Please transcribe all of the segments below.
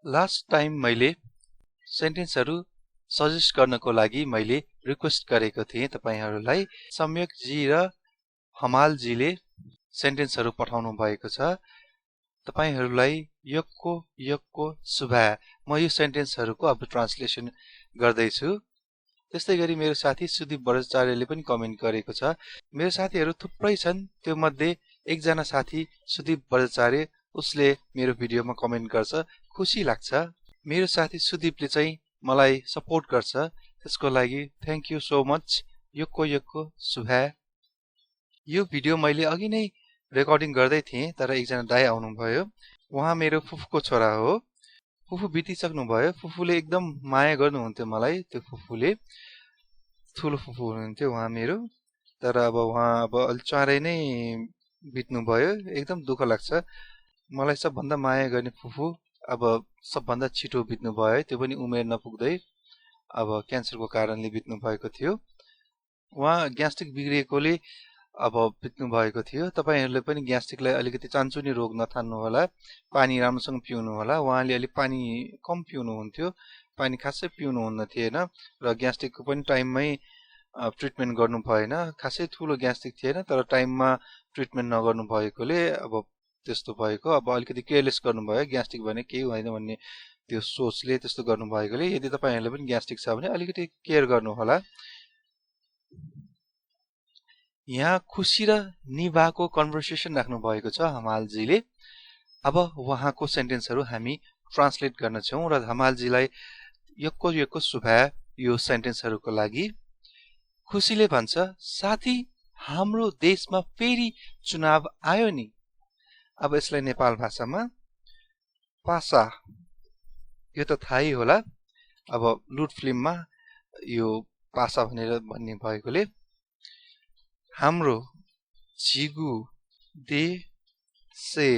Last time मैले सेन्टेन्सहरु suggest गर्नको लागि मैले रिक्वेस्ट गरेको थिएँ तपाईहरुलाई। सम्यकजी र हमालजीले सेन्टेन्सहरु पठाउनु भएको छ। तपाईहरुलाई यक्को शुभा म यो सेन्टेन्सहरुको अब ट्रान्सलेसन गर्दै छु। त्यस्तै गरी मेरो साथी सुदीप बज्राचार्यले पनि कमेन्ट गरेको छ। मेरो साथीहरु थुप्रै छन्, त्यो मध्ये एकजना साथी सुदीप बज्राचार्य, उसले मेरो भिडियोमा कमेन्ट गर्छ, खुशी लाग्छ। मेरो साथी सुदीपले चाहिँ मलाई सपोर्ट गर्छ, त्यसको लागि थ्यांक यू सो मच। यक्को शुभा। यो भिडियो मैले अघि नै रेकर्डिङ गर्दै थिएँ, तर एकजना दाइ आउनुभयो। उहाँ मेरो फुफूको छोरा हो। फुफू बितिसक्नु भयो। फुफूले एकदम माया गर्नुहुन्थ्यो मलाई। त्यो फुफूले ठुलो फुफू हुनुहुन्थ्यो उहाँ मेरो, तर अब उहाँ अलि चाँडै नै बित्नु भयो। एकदम दुःख लाग्छ। मलाई सबभन्दा माया गर्ने फुफू अब सबभन्दा छिटो बित्नु भयो, त्यो पनि उमेर नपुग्दै अब क्यान्सरको कारणले बित्नु भएको थियो। उहाँ ग्यास्ट्रिक बिग्रिएकोले अब बित्नु भएको थियो। तपाईहरुले पनि ग्यास्ट्रिकलाई अलिकति चान्चुने रोग नठान्नु होला। पानी राम्रोसँग पिउनु होला। उहाँले अलि पानी कम पिउनु हुन्थ्यो, पानी खासै पिउनु हुन्न थिएन र ग्यास्ट्रिकको पनि टाइममै ट्रिटमेन्ट गर्नु भएन। खासै ठुलो ग्यास्ट्रिक थिएन, तर टाइममा ट्रिटमेन्ट नगर्नु भएकोले अब त्यस्तो भएको। अब अलिकति केयरलेस गर्नुभयो, ग्यास्ट्रिक भने केही होइन भन्ने त्यो सोचले त्यस्तो गर्नु भएकोले। यदि तपाईहरुले पनि ग्यास्ट्रिक छ भने अलिकति केयर गर्नु होला। यहाँ खुशी र निभाको कन्भर्सेसन राख्नु भएको छ हमालजीले। अब उहाँको सेन्टेन्सहरु हामी ट्रान्सलेट गर्न छौं र हमालजीलाई यक्को शुभा यो सेन्टेन्सहरुको लागि। खुशीले भन्छ, साथी हाम्रो देशमा फेरि चुनाव आयो नि। अब यसलाई नेपाल भाषामा पासा, यो त थाहै होला। अब लुट फिल्ममा यो पासा भनेर भन्ने भएकोले हाम्रो झिगु देशे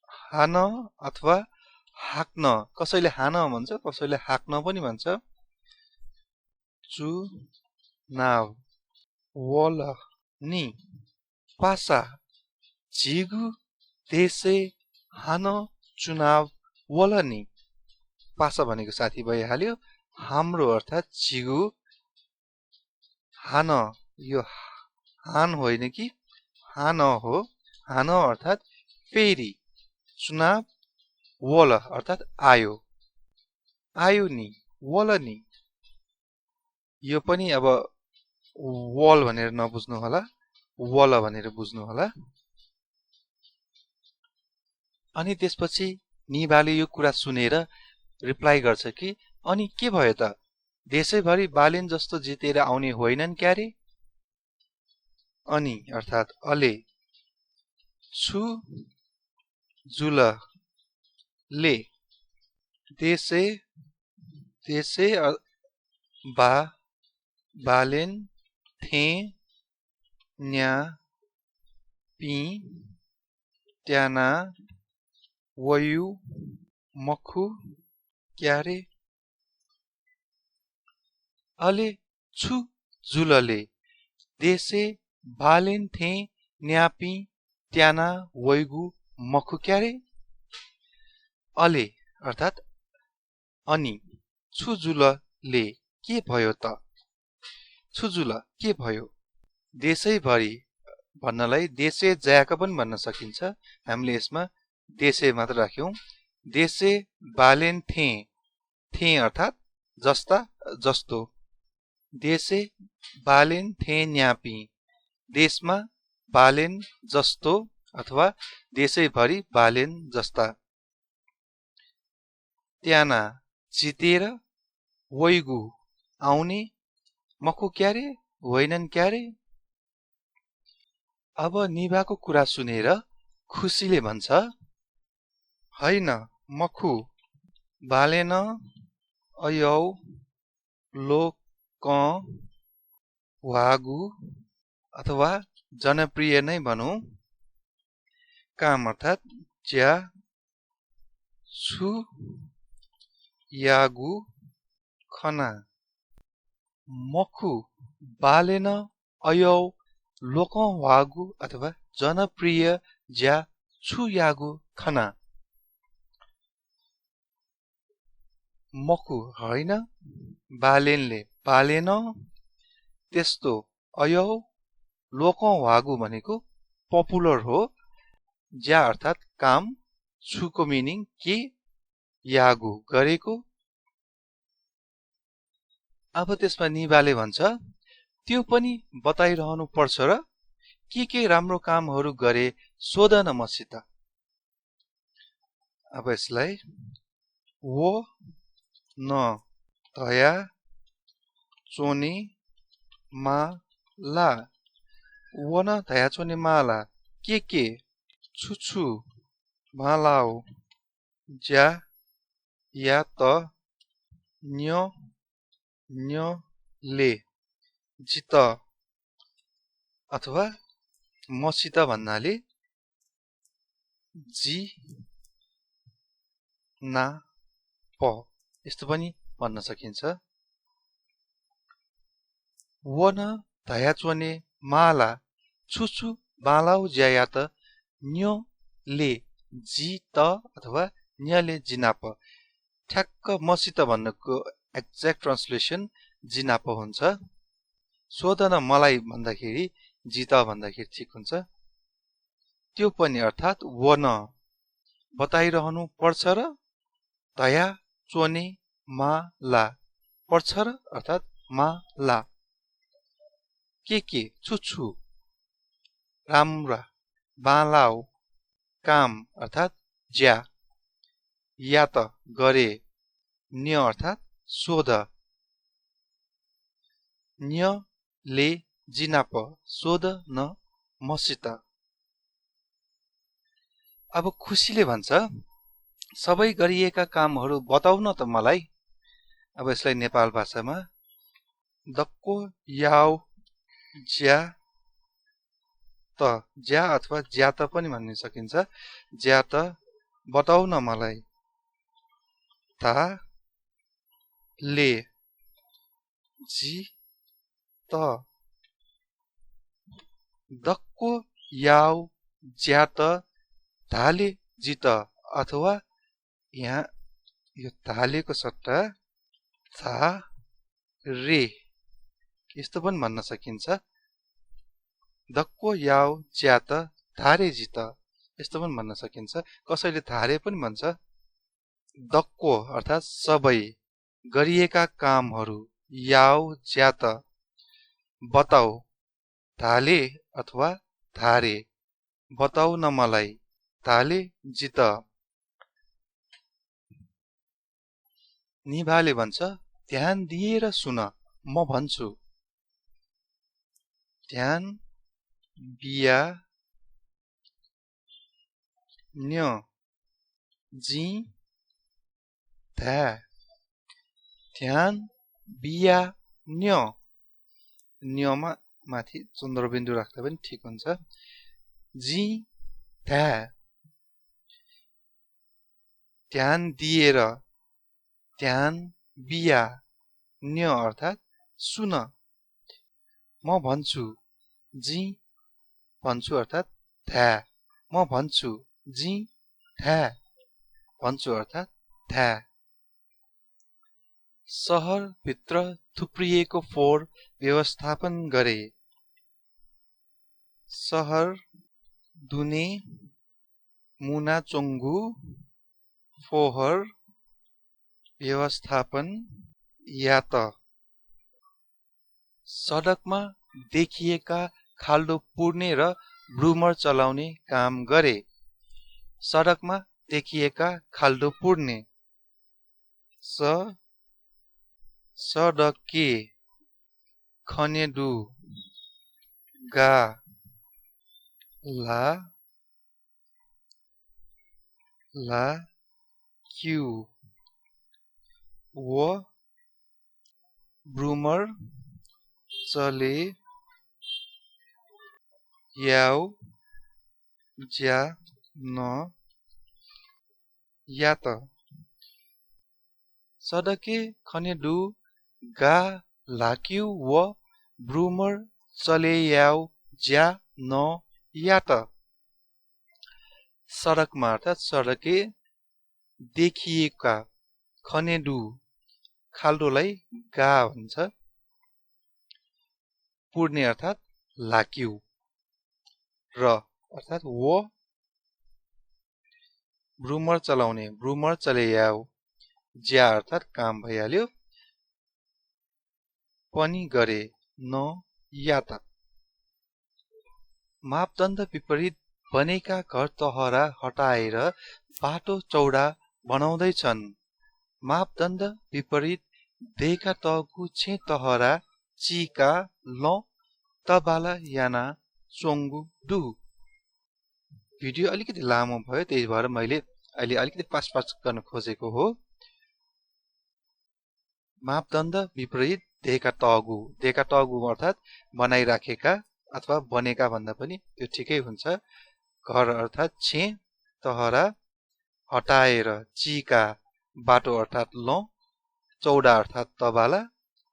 हान अथवा हाक्न, कसैले हान भन्छ, कसैले हाक्न पनि भन्छ। चुनाव वल नि पासा झिगु देशे हान चुनाव वल नि। पासा भनेको साथी भइहाल्यो। हाम्रो अर्थात झिगु, हान यो हान होइन कि हान हो। हान अर्थात फेरि, चुनाव वल अर्थात आयो, आयो नि, वल नि। यो पनि अब वल भनेर नबुझ्नु होला, वल भनेर बुझ्नु होला। अनि त्यसपछि निभाले यो कुरा सुनेर रिप्लाई गर्छ कि अनि के भयो त, देशैभरि बालेन जस्तो जितेर आउने होइनन् क्यारे। अनि अर्थात अले, छु जुल ले, देशे बालेन थे न्या पी ट्याना वयु मखु क्यारे। अले छु जुलले, देशे बालेन थे न्यापी ट्याना वैगु मखु क्यारे। अले अर्थात अनि, छुजुलले के भयो त, छुजुल के भयो। देशैभरि भन्नलाई देशे ज्याका पनि भन्न सकिन्छ। हामीले यसमा देशे मात्र राख्यौं। देशे बालेन थे, थे अर्थात जस्ता जस्तो। देशे बालेन थे न्यापी, देशमा बालेन जस्तो अथवा देशैभरि बालेन जस्ता। ट्याना जितेर, वैगु आउने, मखु क्यारे होइनन् क्यारे। अब निभाको कुरा सुनेर खुशीले भन्छ, हैन मखु बालेन अयौ लोक वागु अथवा जनप्रिय नै भनौं। काम अर्थात ज्या छु यागु खना। मखु बालेन अयौ लोक वागु अथवा जनप्रिय ज्या छु यागु खना। मकु होइन बालेनले बालेन त्यस्तो अयौ लोकौं वागु भनेको पपुलर हो ज्या अर्थात काम छुको मिनिङ के यागु गरेको अब त्यसमा निबाले भन्छ त्यो पनि बताइरहनु पर्छ र के राम्रो कामहरू गरे सोध न मसित अब यसलाई वो न तया चोने माला वो न तया चोने माला के छुछु मालाओ ज्या या त न्य ले जित अथवा मसित भन्नाले जी ना प यस्तो पनि भन्न सकिन्छ वन धयाचोने माला छुछु बालाउ ज्याया त न्यो ले जी त अथवा न्यले जिनाप ठ्याक्क मसित भन्नको एक्ज्याक्ट ट्रान्सलेसन जिनाप हुन्छ सोधन मलाई भन्दाखेरि जित भन्दाखेरि ठिक हुन्छ त्यो पनि अर्थात वन बताइरहनु पर्छ र तया चोने माला पर्छ र अर्थात माला के छुछु राम्रा बालाउ काम अर्थात ज्या या त गरे न्य अर्थात सोध न्य ले जिनाप सोध न मसित अब खुसीले भन्छ सबै गरिएका कामहरू बताउ न त मलाई अब यसलाई नेपाल भाषामा दक्को याउ ज्या त ज्या अथवा ज्या त पनि भन्न सकिन्छ ज्या त बताउ न मलाई ता ले जी त दक्को याउ ज्या त धाले जित अथवा यहाँ यो धालेको सट्टा था रे यस्तो पनि भन्न सकिन्छ दक्को याउ ज्या त धारे जित यस्तो पनि भन्न सकिन्छ कसैले धारे पनि भन्छ दक्को अर्थात् सबै गरिएका कामहरू याउ ज्या त बताउ धाले अथवा धारे बताउ न मलाई धाले जित निभाले भन्छ ध्यान दिएर सुन म भन्छु ध्यान बिया न्य जी धा ध्यान बिया न्यमा माथि चन्द्रबिन्दु राख्दा पनि ठिक हुन्छ जी धा ध्यान दिएर ध्यान बिया न्य अर्थात् सुन म भन्छु जी भन्छु अर्थात् धा म भन्छु जी धा भन्छु अर्थात् धा सहर भित्र थुप्रिएको फोहोर व्यवस्थापन गरे सहर दुने मुना चोङ्गु फोहोर व्यवस्थापन या त सडकमा देखिएका खाल्डो पुर्ने र ब्रुमर चलाउने काम गरे सडकमा देखिएका खाल्डो पुर्ने सडके खनेडु गा ला क्यू वो ब्रुमर चले याउ ज्या न या त सडके खनेडु गा लाक्यू व ब्रुमर चले याउ ज्या न या त सडकमा अर्थात् सडके देखिएका खनेडु खाल्डोलाई गा भन्छ। पुर्ने अर्थात् लाक्यू। र अर्थात् वो। ब्रुमर चलाउने ब्रुमर चलेयाउ। ज्या अर्थात् काम भइहाल्यो। पनि गरे न याता। मापदण्ड विपरीत बनेका घर तहरा हटाएर बाटो चौडा बनाउँदैछन्। मापदण्ड विपरीत देका तगु छे तहरा चिका ल तबाला याना चोङ्गु डु। भिडियो अलिकति लामो भयो, त्यही भएर मैले अहिले अलिकति पास गर्न खोजेको हो। मापदण्ड विपरीत देका तगु अर्थात् बनाइराखेका अथवा बनेका भन्दा पनि त्यो ठिकै हुन्छ। घर अर्थात् छे, तहरा हटाएर, चिका बाटो अर्थात् ल, चौडा अर्थात् तबाला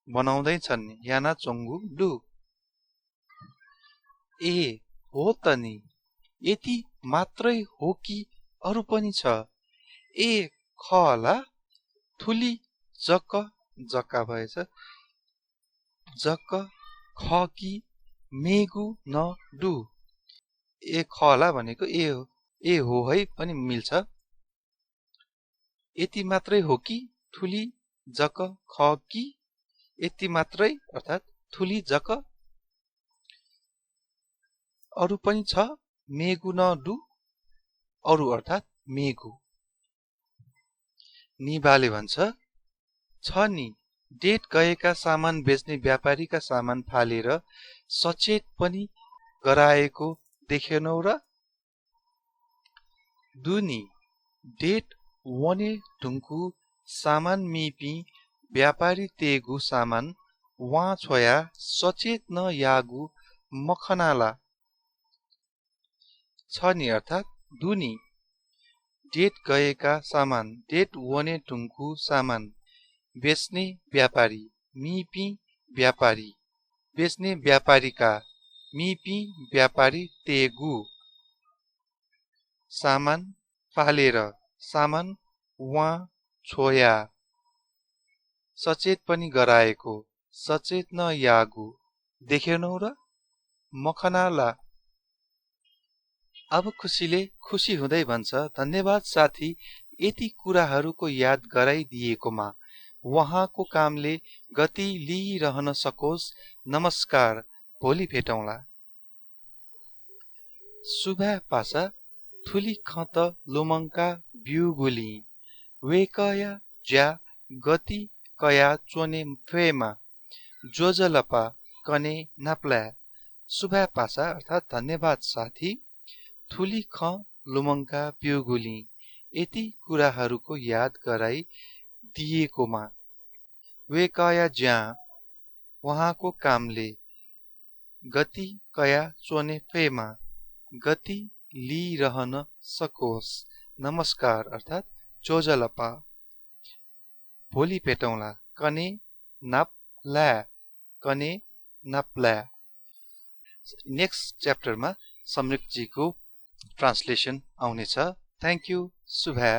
बनाउँदैछन् याना चोङ्गु डु। ए हो त नि, यति मात्रै हो कि अरू पनि छ। ए खला थुली जक जक्का भएछ, जक ख कि मेगु न डु। ए खला भनेको ए हो है पनि मिल्छ। यति मात्रै हो कि थुली जक ख कि, यति मात्रै अर्थात् थुली जक, अरू पनि छ मेगु न डु, अरू अर्थात् मेगु। निबाले भन्छ छ नि, डेट गएका सामान बेच्ने व्यापारीका सामान फालेर सचेत पनि गराएको देखेनौ र। दुनी, डेट वने ढुङ्कु सामान मिपी व्यापारी तेगु सामान वा छोया सचेत न यागु मखनाला। छ नि अर्थात् दुनी, डेट गएका सामान, डेट वने ढुङ्कु सामान बेच्ने व्यापारी, मिपी व्यापारी, बेच्ने व्यापारीका, मिपी व्यापारी तेगु सामान फालेर, सामान वा छोया सचेत पनि गराएको, सचेत न यागु देखेनौ र मखनाला। अब खुसीले खुसी हुँदै भन्छ धन्यवाद साथी, यति कुराहरूको याद गराइदिएकोमा। वहाँको कामले गति लिइरहन सकोस्। नमस्कार, भोलि भेटौँला। सुभा पासा थुली खत लोमङ्का ब्युगुली वेकया ज्या गति कया चोने फेमा जोजलपा कने नाप्ला। सुभा पासा अर्थात् धन्यवाद साथी, थुली ख लोमङ्का ब्युगुली यति कुराहरूको याद गराइ दिएकोमा। वे कया ज्या वहाँको कामले, गति कया चोने फेमा गति लिइरहन सकोस्। नमस्कार अर्थात् जोजलपा, भोलि भेटौँला। कने नाप्ला, कने नाप्ला। नेक्स्ट च्याप्टरमा संयुक्तजीको ट्रान्सलेसन आउनेछ। थ्याङ्क यू सुभा।